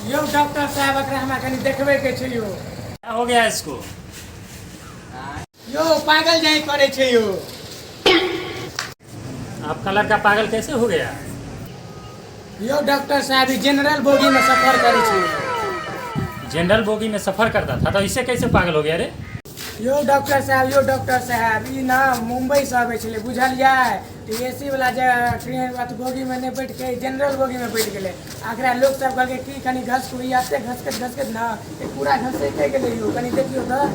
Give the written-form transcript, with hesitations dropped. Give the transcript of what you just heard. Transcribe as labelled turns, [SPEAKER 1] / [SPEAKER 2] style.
[SPEAKER 1] यौ डॉक्टर साहब, एकरा हमरा कनि देखबै के छै यौ।
[SPEAKER 2] क्या हो गया इसको?
[SPEAKER 1] यौ, पागल जाय करै छै यौ।
[SPEAKER 2] आपका लड़का पागल कैसे हो गया?
[SPEAKER 1] यौ डॉक्टर साहब, ई जनरल बोगी में सफर करै छै।
[SPEAKER 2] जनरल बोगी में सफर करता था तो इसे कैसे पागल हो गया रे?
[SPEAKER 1] यौ डॉक्टर साहब, यौ डॉक्टर साहब, ई ना मुंबई से अबै छलै, बुझलियै? तऽ एसी वाला जे ट्रेन अथी बोगीमे नहि बैठ के जनरल बोगीमे बैठ गेलै। आ एकरा लोक सब कहलकै कि कनि घसकू। ई एते घसकैत घसकैत ने ई पूरा घसैके गेलै यौ। कनि देखियौ तऽ।